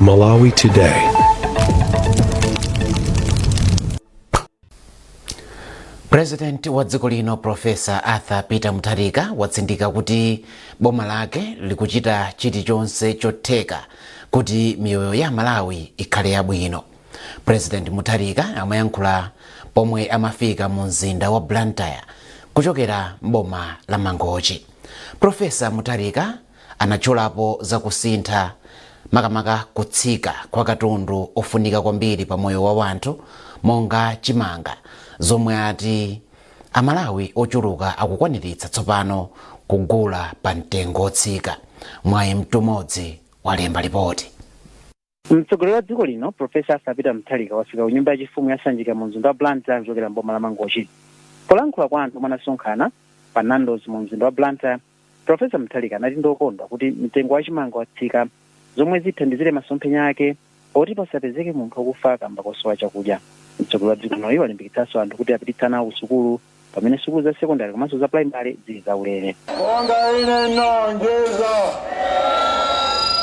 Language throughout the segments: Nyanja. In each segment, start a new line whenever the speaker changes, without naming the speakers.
Malawi Today.
President wa dziko lino Professor Arthur Peter Mutharika watsindika kuti boma lake likuchita chilichonse chotheka kuti miyoyo ya Malawi ikhale yabwino. President Mutharika amayankhula pomwe amafika mu mzinda wa Blantyre kuchokera m'boma la Mangochi. Professor Mutharika anatchulapo za kusintha makamaka kutsika kwa katundu ofunika kwambiri pa moyo wa wanthu monga chimanga zomwe ati Amalawi ochuluka akukwaniritsa tsopano kugula pa mtengo otsika. Mwayi Mtumodzi walemba lipoti.
Mtsogoleri wa dziko lino Professor Arthur Peter Mutharika wafika ku nyumba yachifumu ya Sanjika mu mzinda wa Blantyre kuchokera m'boma la Mangochi. Polankhula kwa anthu omwe anasonkhana pa Nando's mu mzinda wa Blantyre, Professor Mutharika anati ndi okondwa kuti mtengo wa chimanga watsika zomwe zithandizire masomphenya ake oti pasapezeke munthu wakufa kamba kosowa chakudya. Mtsogoleri wa dziko linoyu walimbikitsanso anthu kuti apititse ana awo kusukulu pamene sukulu za sekondari komanso za primary zili zaulere.
Monga ine ndinalonjeza,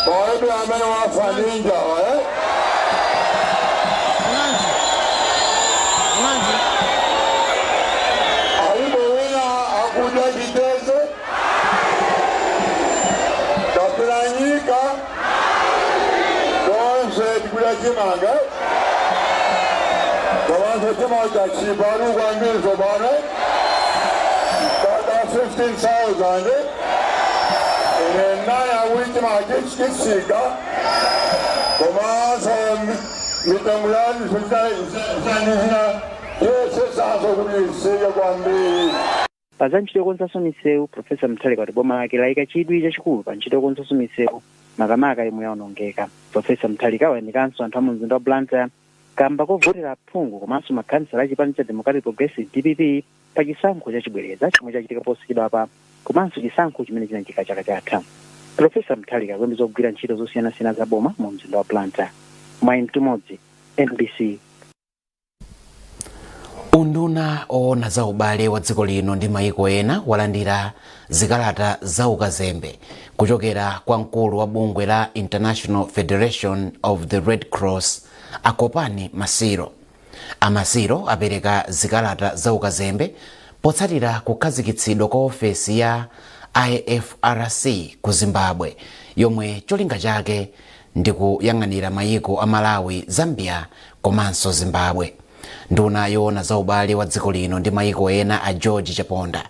palibe amene wafa ndi njala, eh? Alipo wina akudya chitedze kapena nyika, tonse tikudya chimanga komanso chimanga chatchipa kwambiri tsopano mpaka 15,000. Ine ndinanena kuti chimanga chitsika komanso mitengo ya zinthu zina zina tiyesetsanso kuti itsike kwambiri.
Pa za ntchito yokonzanso misewu, Professor Mutharika wati boma lake layika chidwi chachikulu pa ntchito yokonzanso misewu makamaka yomwe yaonongeka. Professor Mutharika wayamikanso anthu a mu mzinda wa Blantyre kamba kovotera aphungu komanso makhansala a chipani cha Democratic Progressive DPP pa chisankho cha chibwereza chomwe chachitika posachedwapa komanso chisankho chimene chinachitika chaka chatha. Professor Mutharika akuyembekeza kugwira ntchito zosiyanasiyana za boma mu mzinda wa Blantyre. Mwayi Mtumodzi, MBC.
Unduna oona za ubale wa dziko lino ndi maiko ena walandira zikalata za ukazembe kuchokera kwa mkulu wa bungwe la International Federation of the Red Cross a Kopani Masiro. A Masiro apereka zikalata za ukazembe potsatira kukhazikitsidwa kwa ofesi ya IFRC ku Zimbabwe yomwe cholinga chake ndi kuyang'anira mayiko a Malawi, Zambia komanso Zimbabwe. Nduna yoona za ubale wa dziko lino ndi mayiko ena a George Chaponda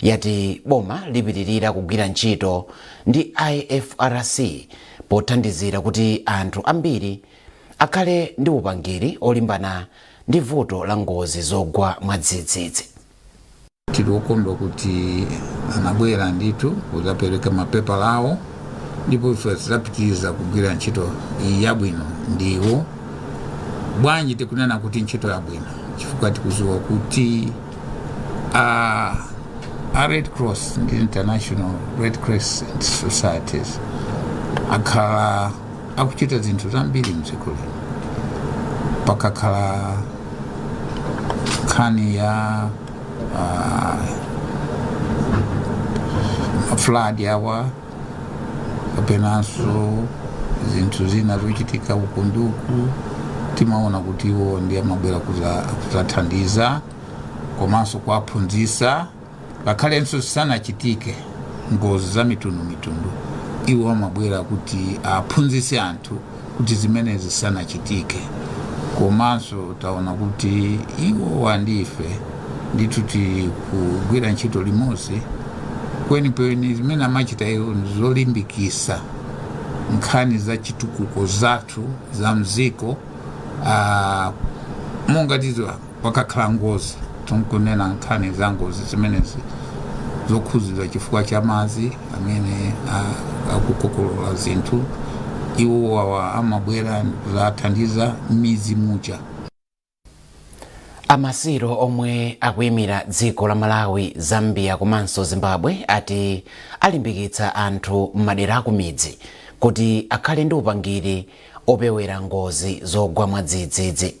yati boma lipitirira kugwira ntchito ndi IFRC pothandizira kuti anthu ambiri akhale ndi upangiri olimbana ndi vuto la ngozi zogwa mwadzidzidzi.
Tili okondwa kuti anabwera ndithu kudzapereka mapepala awo, ndipo ife tidzapitiriza kugwira ntchito iyi yabwino ndi iwo. Bwanji tikunena kuti ntchito yabwino? Chifukwa tikudziwa kuti a Red Cross ndi International Red Crescent Societies akhala akuchita zinthu zambiri mdziko lino. Pakakhala nkhani ya flood awa kapenanso zinthu zina zochitika uku ndi uku, timaona kuti iwo ndi amabwera kuzathandiza komanso kuwaphunzitsa. Ngakhalenso zisanachitike ngozi za mitundumitundu, iwo amabwera kuti aphunzitse anthu kuti zimenezi zisanachitike. Komanso taona kuti iwowa ndi ife ndithu tikugwira ntchito limodzi. Kwenikweni zimene amachita iwo ndi zolimbikitsa nkhani za chitukuko zathu za mdziko. Monga tidziwa, pakakhala ngozi, tikunena nkhani za ngozi zimenezi zokhuzidwa chifukwa cha madzi amene akukokolola zinthu, iwo awa amabwera ndikuzathandiza m'midzi muja.
A Masiro omwe akuyimira dziko la Malawi, Zambia komanso Zimbabwe ati alimbikitsa anthu m'madera akumidzi kuti akhale ndi upangiri opewera ngozi zogwa mwadzidzidzi.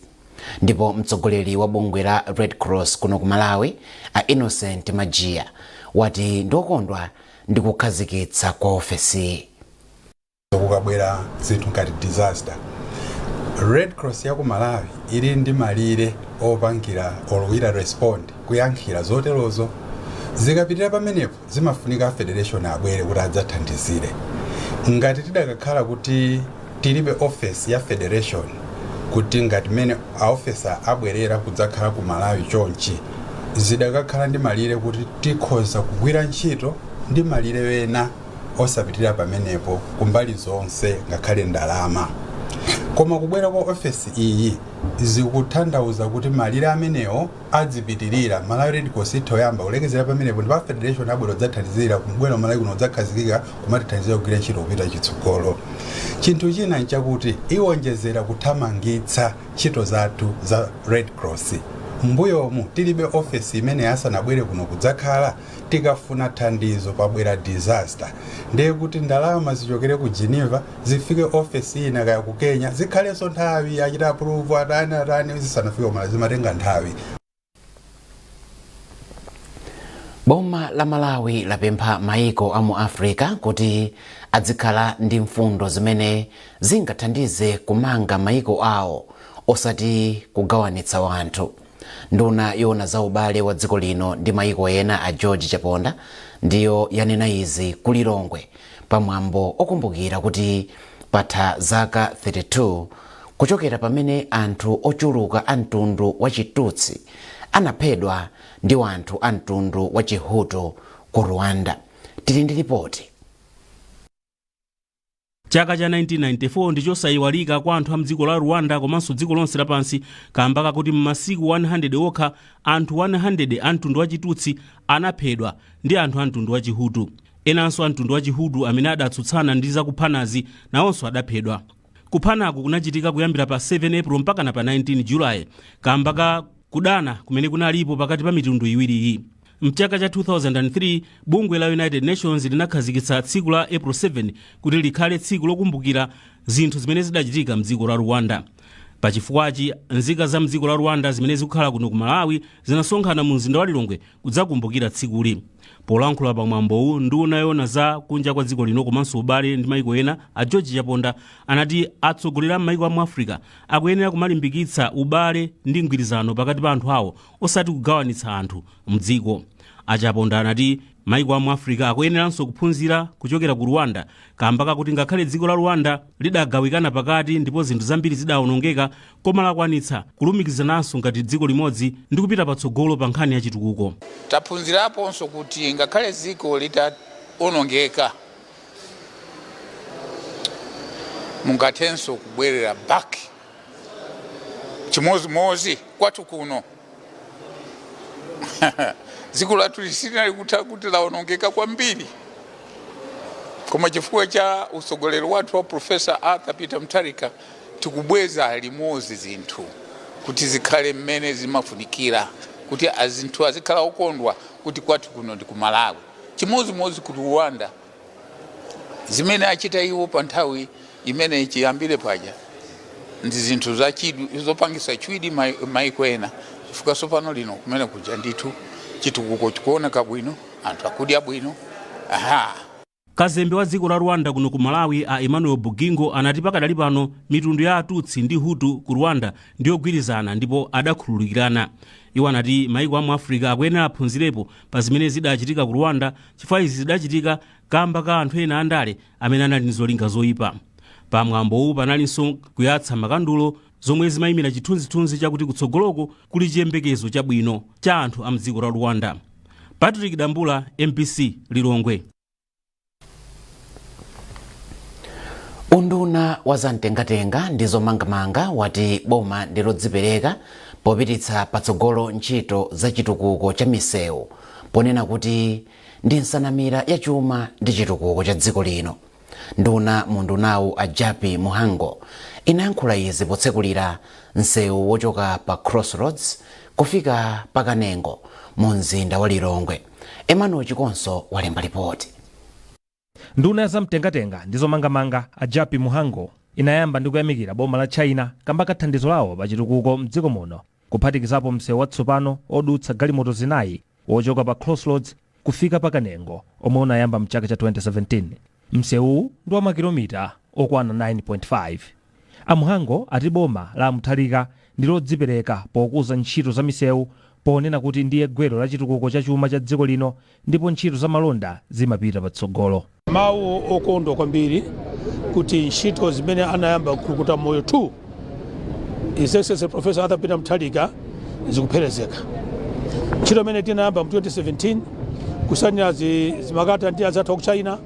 Ndipo mtsogoleri wa bungwe la Red Cross kuno ku Malawi a Innocent Majiya wati ndiokondwa ndi kukhazikitsa kwa ofesiyi.
Kukabwera zinthu ngati disaster, Red Cross ya ku Malawi ili ndi malire opangira olowira respond, kuyankhira zoterozo. Zikapitirira pamenepo, zimafunika federation abwere kuti adzathandizire. Ngati tidakakhala kuti tilibe office ya federation, kuti ngati mmene aofesa abwerera kudzakhala ku Malawi chonchi, zidakakhala ndi malire kuti tikhoza kugwira ntchito ndi malire ena osapitirira pamenepo kumbali zonse, ngakhale ndalama. Koma kubwera kwa ofesi iyi zikutanthauza kuti malire amenewo adzipitirira. Malawi Red Cross itha kuyamba kulekezera pamenepo, ndipo a federation abwera kudzathandizira, kubwera Malawi kuno kudzakhazikika, kumatithandizira kugwira ntchito kupita chitsogolo. Chinthu china nchakuti iwonjezera kuthamangitsa ntchito zathu za Red Cross. Mbuyomu tilibe ofesi imene, asanabwere kuno kudzakhala, tikafuna thandizo, pabwera disaster, ndiye kuti ndalama zichokere ku Geneva, zifike ofesi ina kaya ku Kenya, zikhalenso nthawi achita approve, atani atani, zisanafike kumala, zimatenga nthawi.
Boma la Malawi lapempha maiko a mu Africa kuti adzikhala ndi mfundo zimene zingathandize kumanga maiko awo, osati kugawanitsa wanthu. Nduna yoona za ubale wa dziko lino ndi maiko ena, a George Chaponda, ndiyo yanena izi ku Lilongwe pamwambo okumbukira kuti patha zaka 32 kuchokera pamene anthu ochuluka a mtundu wa Chitutsi anaphedwa ndi wanthu a mtundu wa Chihutu ku Rwanda. Tili ndi ripoti.
Chaka cha 1994 ndi chosayiwalika kwa anthu a mdziko la Rwanda komanso dziko lonse lapansi kamba kakuti m'masiku 100 okha, anthu 100 a mtundu wa Chitutsi anaphedwa ndi anthu a mtundu wa Chihutu. Enanso a mtundu wa Chihutu amene adatsutsana ndi zakuphanazi nawonso adaphedwa. Kuphanaku kunachitika kuyambira pa 7 April mpakana pa 19 July kamba ka kudana kumene kunalipo pakati pa mitundu iwiriyi. Mchaka cha 2003, bungwe la United Nations linakhazikitsa tsiku la April 7 kuti likhale tsiku lokumbukira zinthu zimene zidachitika mdziko la Rwanda. Pachifukwachi, nzika za mdziko la Rwanda zimene zikukhala kuno ku Malawi zinasonkhana mu mzinda wa Lilongwe kudzakumbukira tsikuli. Polankhula pa mwambowu, nduna yoona za kunja kwa dziko lino komanso ubale ndi maiko ena, a George Chaponda, anati atsogoleri a m'maiko a mu Africa akuyenera kumalimbikitsa ubale ndi mgwirizano pakati pa anthu awo, osati kugawanitsa anthu mdziko. A Chaponda anati maiko a mu Africa akuyeneranso kuphunzira kuchokera ku Rwanda kamba kakuti ngakhale dziko la Rwanda lidagawikana pakati ndipo zinthu zambiri zidawonongeka, koma lakwanitsa kulumikizananso ngati dziko limodzi ndi kupita patsogolo pa nkhani ya chitukuko.
Taphunziraponso kuti ngakhale dziko litaonongeka, mungathenso kubwerera back. Chimozimozi kwathu kuno, dziko lathu silinali kutha kuti laonongeka kwambiri, koma chifukwa cha utsogoleri wathu wa Professor Arthur Peter Mutharika, tikubweza limodzi zinthu kuti zikhale mmene zimafunikira, kuti azinthu azikhala okondwa kuti kwathu kuno ndi ku Malawi. Chimodzimodzi ku Rwanda, zimene achita iwo pa nthawi imene chiyambire paja ndi zinthu zachidwi, zopangisa chidwi maiko ena, chifukwa tsopano lino kumene kuja ndithu chitukuko chikuoneka bwino, anthu akudya bwino, aha.
Kazembe wa dziko la Rwanda kuno ku Malawi, a Emmanuel Bugingo, anati pakadali pano mitundu ya Atutsi ndi Hutu ku Rwanda ndiyogwirizana ndipo adakhululukirana. Iwo anati maiko a mu Africa akuyenera aphunzirepo pa zimene zidachitika ku Rwanda, chifukwa izi zidachitika kamba ka anthu ena andale amene anali ndi zolinga zoyipa. Pa mwambowu panalinso kuyatsa makandulo, zomwe zimayimira chithunzithunzi chakuti kutsogoloko kuli chiyembekezo chabwino cha anthu a mdziko la Rwanda. Patrick Dambula, MBC, Lilongwe.
Unduna wa zamtengatenga ndi zomangamanga wati boma ndi lodzipereka popititsa patsogolo ntchito za chitukuko cha misewu, ponena kuti ndi nsanamira ya chuma ndi chitukuko cha dziko lino. Nduna mu undunawu, a Jappie Mhango, inayankhula izi potsekulira msewu wochoka pa Crossroads kufika pa Kanengo mu mzinda wa Lilongwe. Emmanuel Chikonso walemba ripoti.
Nduna ya zamtengatenga ndi zomangamanga, a Jappie Mhango, inayamba ndi kuyamikira boma la China kamba ka thandizo lawo pa chitukuko mdziko muno, kuphatikizapo msewu watsopano odutsa galimoto zinayi wochoka pa Crossroads kufika pa Kanengo omwe unayamba mchaka cha 2017. Msewuwu ndi wa makilomita okwana 9.5. A Mhango ati boma la Mutharika ndi lodzipereka pokuza ntchito za misewu, ponena kuti ndiye gwero la chitukuko cha chuma cha dziko lino ndipo ntchito za malonda zimapita patsogolo.
Mawu okondwa kwambiri kuti ntchito zimene anayamba Mkulukuta Moyo 2, His Excellency Professor Arthur Peter Mutharika, zikupherezeka. Ntchito imene tinayamba mu 2017 kusanira zimakata ndi azathu ku China,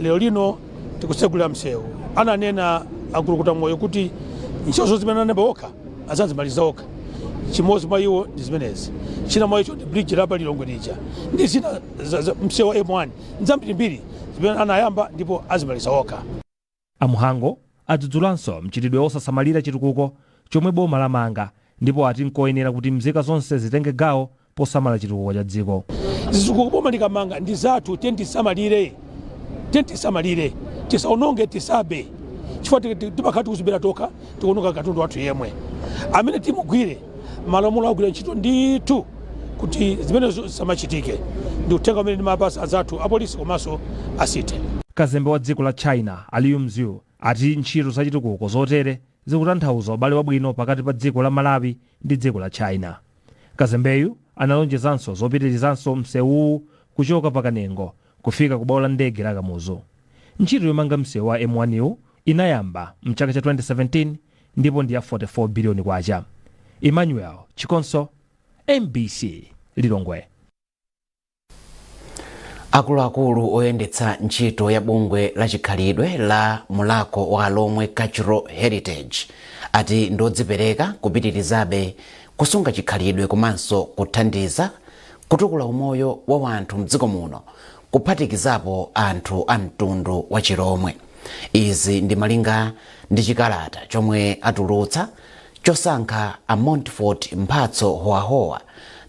lero lino tikutsegulira msewu. Ananena a Mkulukuta Moyo kuti ntchito zonse zimene anayamba okha azazimaliza okha. Chimodzi mwa iwo ndi zimenezi, china mwa icho ndi bridge la pa Lilongwe lija ndi zina msewu wa M1, nzambirimbiri zimene anayamba ndipo azimaliza okha.
A Mhango adzudzulanso mchitidwe osasamalira chitukuko chomwe boma lamanga ndipo ati nkoyenera kuti mzika zonse zitenge gawo posamala chitukuko cha dziko.
Zitukuko boma likamanga ndi zathu, tiye tisamalire, tiye tisamalire, tisaononge, tisabe, chifukwa timakhala tikuzibera tokha, tikuononga katundu wathu yemwe. Amene timugwire, malamulo agwira ntchito ndithu kuti zimenezo zisamachitike. Ndi uthenga umene ndimapasa azathu apolisi komanso asite.
Kazembe wa dziko la China, a Liu Mzhu, ati ntchito zachitukuko zotere zikutanthauza ubale wabwino pakati pa dziko la Malawi ndi dziko la China. Kazembeyu analonjezanso zopitirizanso msewuwu kuchoka paKanengo kufika ku bwalo la ndege la Kamuzu. Ntchito yomanga msewu wa M1 inayamba mchaka cha 2017 ndipo ndi ya 44 biliyoni kwacha. Emmanuel Chikonso, MBC, Lilongwe.
Akuluakulu oyendetsa ntchito ya bungwe la chikhalidwe la Mulhako wa Alhomwe Cultural Heritage ati ndodzipereka kupitirizabe kusunga chikhalidwe komanso kuthandiza kutukula umoyo wa wanthu mdziko muno, kuphatikizapo anthu a mtundu wa Chilomwe. Izi ndi malinga ndi chikalata chomwe atulutsa chosankha a Montfort Mphatso Hoahoa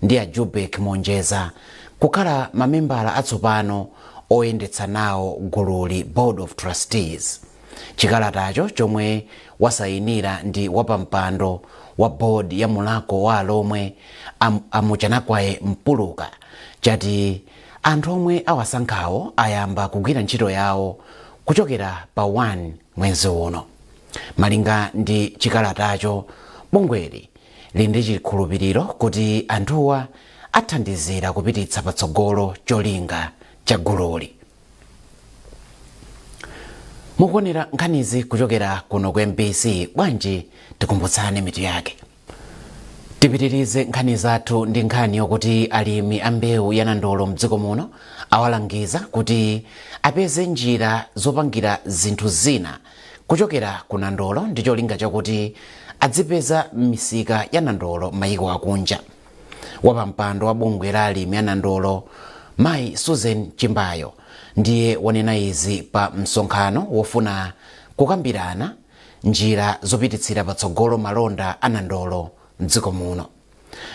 ndi a Jubek Monjeza kukhala mamembala atsopano oyendetsa nawo gululi, Board of Trustees. Chikalatacho, chomwe wasayinira ndi wapampando wa board ya Mulhako wa Alhomwe, Amuchanakwaye Mpuluka, chati anthu omwe awasankhawo ayamba kugwira ntchito yawo kuchokera pa 1 mwezi uno. Malinga ndi chikalatacho, bungweli lili ndi chikhulupiriro kuti anthuwa athandizira kupititsa patsogolo cholinga cha gululi. Mukuonera nkhanizi kuchokera kuno ku MBC. Bwanji tikumbutsane mitu yake? Tipitirize nkhani zathu ndi nkhani yokuti alimi a mbewu ya nandolo mdziko muno awalangiza kuti apeze njira zopangira zinthu zina kuchokera ku nandolo ndi cholinga chakuti adzipeza misika ya nandolo mayiko akunja. Wapampando wa bungwe la alimi a nandolo, Mayi Susan Chimbayo, ndiye wanena izi pa msonkhano wofuna kukambirana njira zopititsira patsogolo malonda a nandolo mdziko muno.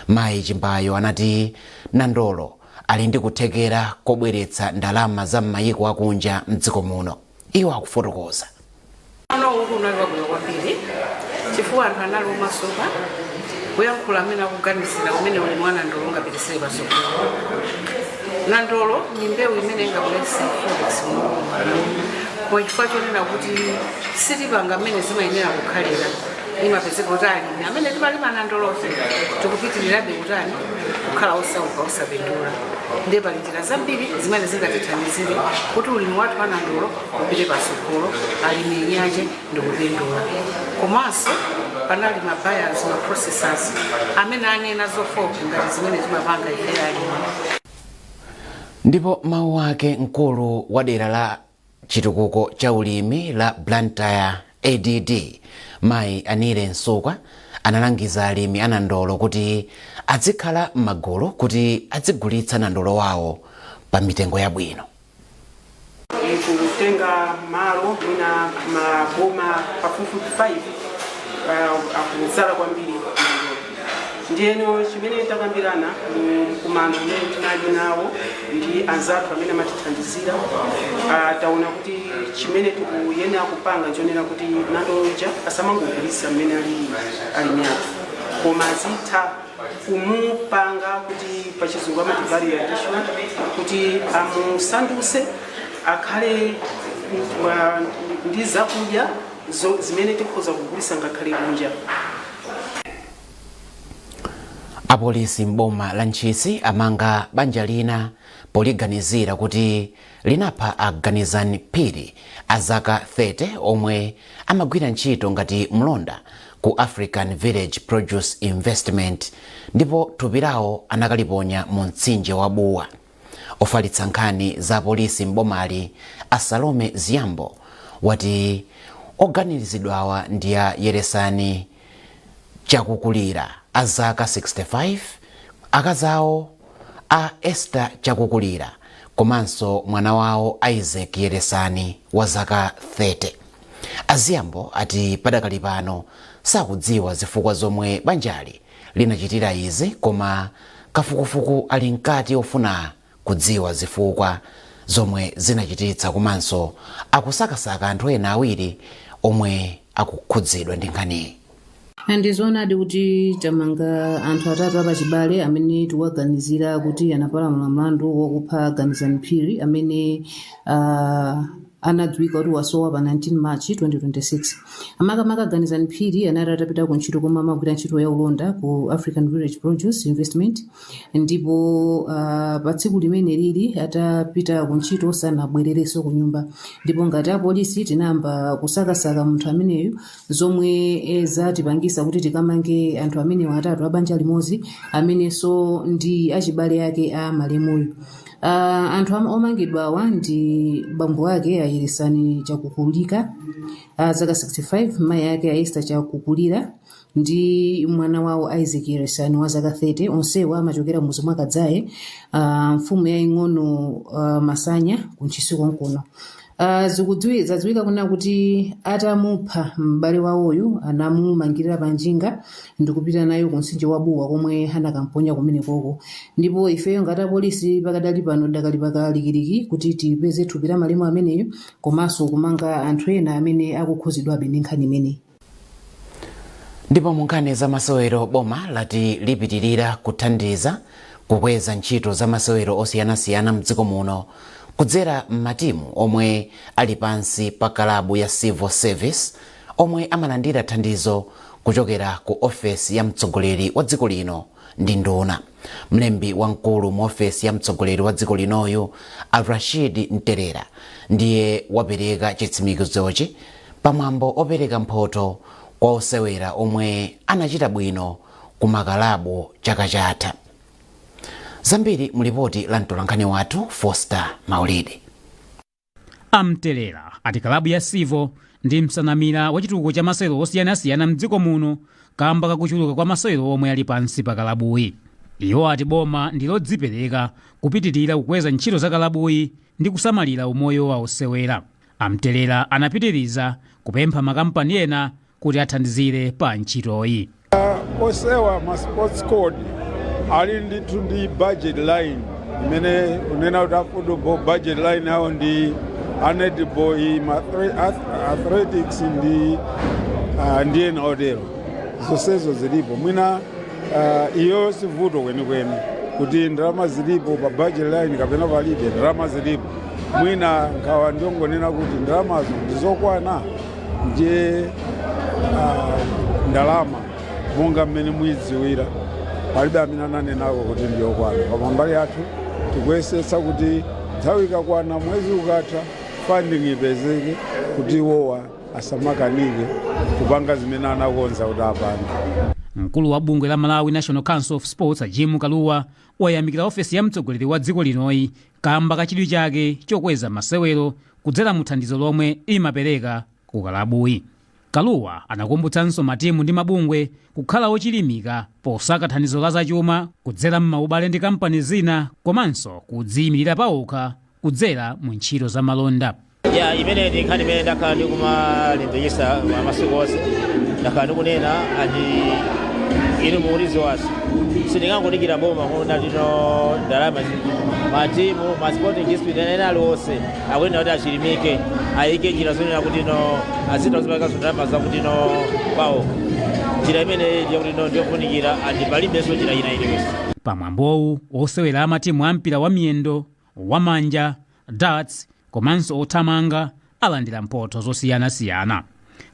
Mayi Chimbayo anati nandolo ali ndi kuthekera kobweretsa ndalama za m'mayiko akunja mdziko muno. Iwo akufotokoza.
Ano uku unali wabwino kwambiri chifukwa anthu anali omasuka kuyankhula amene akuganizira umene ulimi wa nandolo ungapitisire patsogolo. Nandolo ni mbewu imene ingabweretse forex muno, koma chifukwa chonena kuti sitipanga mmene zimayenera kukhalira, imapezeka kuti alimi amene timalima nandolofe tikupitirirabe kutani, kukhala osauka, osapindula. Ndiye pali njira zambiri zimene zingatithandizire kuti ulimi wathu wa nandolo upite patsogolo, alimi enyache ndikupindula. Komanso panali ma buyers, ma processors amene anena zofoka ngati zimene timapanga ife alimi.
Ndipo mawu ake, mkulu wa dera la chitukuko cha ulimi la Blantyre ADD, Mayi Anire Msukwa, analangiza alimi a nandolo kuti azikhala m'magulu kuti azigulitsa nandolo wawo pa mitengo yabwino.
Kutenga malo mwina maboma pafupifupi 5 akudzala kwambiri nandolo. Ndiyeno chimene takambirana mu mkumano umene tinali nawo ndi anzathu amene amatithandizira, taona kuti chimene tikuyenera kupanga nchonena kuti nandolo uja asamangogulitsa mmene alili alimi athu, koma azitha kumupanga kuti pachizungu amati value addition, kuti amusanduse akhale ndi zakudya zimene tikhoza kugulisa ngakhale kunja.
Apolisi m'boma la Ntchisi amanga banja lina poliganizira kuti linapha a Ganizani Phiri a zaka 30 omwe amagwira ntchito ngati mlonda ku African Village Produce Investment ndipo thupi lawo anakaliponya mu mtsinje wa Buwa. Ofalitsa nkhani za polisi m'bomali a Salome Ziyambo wati oganiziridwawa ndi a Yeresani Chakukulira a zaka 65, akazawo a Esther Chakukulira komanso mwana wawo Isaac Yeresani wa zaka 30. A Ziyambo ati padakali pano sakudziwa zifukwa zomwe banjali linachitira izi koma kafukufuku ali mkati ofuna kudziwa zifukwa zomwe zinachititsa komanso akusakasaka anthu ena awiri omwe akukhudzidwa ndi nkhaniyi.
Ndizoonadi kuti tamanga anthu atatu apachibale amene tikuwaganizira kuti anapalamula mlandu wokupha Ganizani Phiri amene anadziwika kuti wasowa pa 19 March 2026. Amakamaka Ganizani Phiri anali atapita ku ntchito komwe amagwira ntchito ya ulonda ku African Village Produce Investment, ndipo pa tsiku limene lili atapita ku ntchito sanabwererenso ku nyumba, ndipo ngati apolisi tinayamba kusakasaka munthu ameneyu, zomwe zatipangisa kuti tikamange anthu amenewa atatu a banja limodzi amenenso ndi achibale ake a malemuyo. Anthu omangidwawa ndi bambo ake a Yeresani Chakukulika a zaka 65, mayi ake a Esther Chakukulira ndi mwana wawo Isaac Yeresani wa zaka 30. Onsewa amachokera mudzi mwa Kadzaye, mfumu yaying'ono Masanya ku Ntchisi konkuno. Zadziwika kuna kuti atamupha m'bale wawoyu anamumangirira pa njinga ndikupita nayo ku mtsinje wa Buwa komwe anakamponya kumenekoko, ndipo ifeyo ngati apolisi pakadali pano dakali pakalikiliki kuti tipeze thupi la malemu ameneyo komanso kumanga anthu ena amene akukhuzidwabe ndi nkhani imeneyi.
Ndipo mu nkhani za masewero, boma lati lipitirira kuthandiza kukweza ntchito za masewero osiyanasiyana mdziko muno kudzera m'matimu omwe ali pansi pa kalabu ya Civil Service omwe amalandira thandizo kuchokera ku ofesi ya mtsogoleri wa dziko lino ndi nduna. Mlembi wamkulu mu ofesi ya mtsogoleri wa dziko linoyu a Rashid Mterera ndiye wapereka chitsimikizochi pamwambo opereka mphoto kwa osewera omwe anachita bwino ku makalabu chaka chatha. Zambiri mu lipoti la mtolankhani wathu Foster Maulidi.
A Mterera ati kalabu ya Civil ndi msanamira wa chitukuko cha masewero osiyanasiyana mdziko muno kamba kakuchuluka kwa masewero omwe ali pansi pa kalabuyi. Iwo ati boma ndi lodzipereka kupitirira kukweza ntchito za kalabuyi ndi kusamalira umoyo wa osewera. A Mterera anapitiriza kupempha makampani ena kuti athandizire pa ntchitoyi.
Osewa ma sports code ali ndithu ndi budget line imene unena kuti a football budget line yawo ndi a netball, ma athletics ndi ena otero. Zonsezo zilipo. Mwina iyo sivuto kwenikweni kuti ndalama zilipo pa budget line kapena palibe. Ndalama zilipo. Mwina nkhawa ndiongonena kuti ndalamazo ndizokwana. Ndiye ndalama monga mmene muyidziwira, palibe amene ananenako kuti ndiyokwana. Koma mbali yathu tikuyesetsa kuti nthawi ikakwana, mwezi ukatha, funding ipezeke kuti iwowa asamakanike kupanga zimene anakonza kuti apange.
Mkulu wa bungwe la Malawi National Council of Sports Jim Kaluwa wayamikira ofesi ya mtsogoleri wa dziko linoyi kamba kachidwi chake chokweza masewero kudzera mu thandizo lomwe imapereka ku kalabuyi. Kaluwa anakumbutsanso matimu ndi mabungwe kukhala ochilimika posaka thandizo la zachuma kudzera m'maubale ndi kampani zina komanso kudziyimirira pawokha kudzera mu ntchito za malonda.
Ya, imene ndi nkhani imene ndakhala ndikumalimbikitsa masiku onse. Ndakhala ndikunena andi inu mukulidziwanso, sindingangodikira boma kuna tino ndalama. Matimu, ma sporting discipline ena aliwonse akuyenera kuti achilimike, ayike njira zonena kuti no azitha kuzipanganso ndalama zakuti no pawo. Njira imene ndiyakuti no ndiyofunikira andi palibenso njira ina iliyonse.
Pamwambowu osewera amatimu a mpira wa miyendo, wamanja, darts komanso othamanga Alandira mphotho zosiyanasiyana.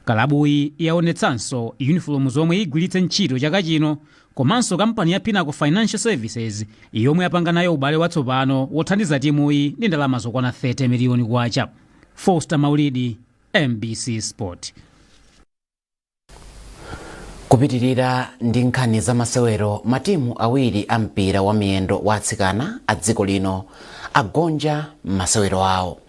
Kalabuyi yaonetsanso yunifomu zomwe igwiritse ntchito chaka chino, komanso kampani ya Pinnacle Financial Services yomwe yapanga nayo ubale watsopano wothandiza timuyi ndi ndalama zokwana 30 miliyoni kwacha. Foster Maulidi, MBC Sport.
Kupitirira ndi nkhani za masewero, matimu awiri a mpira wa miyendo wa atsikana a dziko lino agonja masewero awo.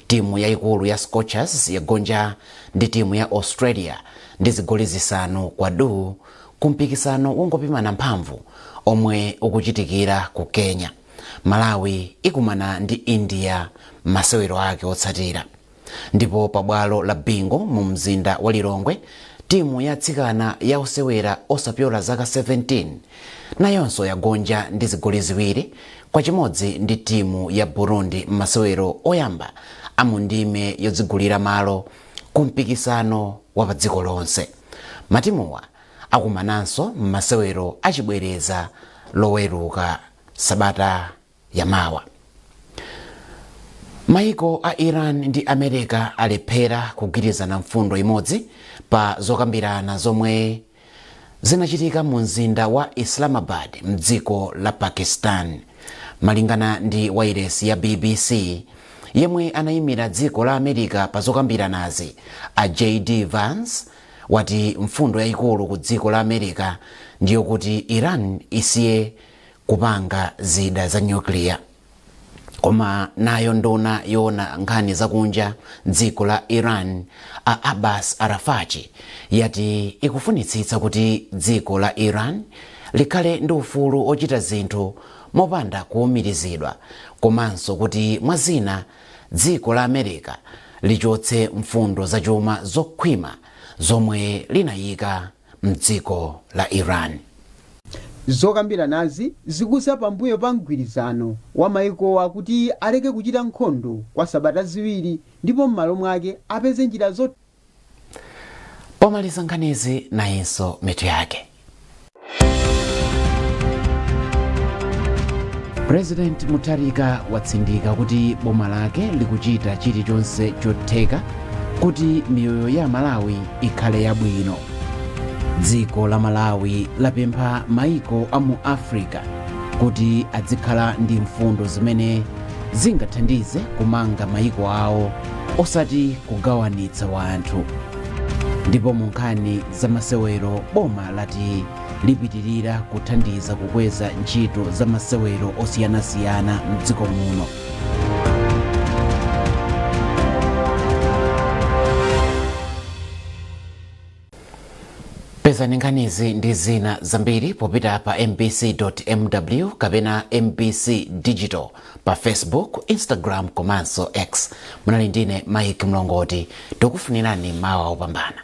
Timu yayikulu ya Scorchers yagonja ndi timu ya Australia ndi zigoli 5 kwa du ku mpikisano wongopimana mphamvu omwe ukuchitikira ku Kenya. Malawi ikumana ndi India masewero ake otsatira. Ndipo pabwalo la Bingo mu mzinda wa Lilongwe, timu ya atsikana ya osewera osapyola zaka 17 nayonso yagonja ndi zigoli 2-1 ndi timu ya Burundi m'masewero oyamba amundime yodzigulira malo ku mpikisano wa pa dziko lonse. Matimuwa akumananso m'masewero achibwereza Loweruka sabata yamawa. Maiko a Iran ndi America alephera kugwirizana mfundo imodzi pa zokambirana zomwe zinachitika mu mzinda wa Islamabad mdziko la Pakistan. Malingana ndi wailesi ya BBC, yemwe anayimira dziko la America pa zokambiranazi, a JD Vance, wati mfundo yayikulu ku dziko la America ndiyo kuti Iran isiye kupanga zida za nyukliya. Koma nayo nduna yoona nkhani zakunja dziko la Iran, a Abbas Araghchi, yati ikufunitsitsa kuti dziko la Iran likhale ndi ufulu ochita zinthu mopanda kuwumirizidwa, komanso kuti mwazina dziko la America lichotse mfundo zachuma zokhwima zomwe linayika mdziko la Iran.
Zokambiranazi zikuza pambuyo pa mgwirizano wa maikowa kuti aleke kuchita nkhondo kwa sabata 2 ndipo m'malo mwake apeze njira zo
Pomaliza nkhanizi, nayinso mitu yake. President Mutharika watsindika kuti boma lake likuchita chilichonse chotheka kuti miyoyo ya Malawi ikhale yabwino. Dziko la Malawi lapempha maiko a mu Africa kuti adzikhala ndi mfundo zimene zingathandize kumanga maiko awo, osati kugawanitsa wanthu. Ndipo mu nkhani za masewero, boma lati lipitirira kuthandiza kukweza ntchito za masewero osiyanasiyana mdziko muno. Pezani nkhanizi ndi zina zambiri popita pa mbc.mw kapena MBC Digital pa Facebook, Instagram komanso X. Munali ndine Mike Mlongoti, tikufunirani mawa opambana.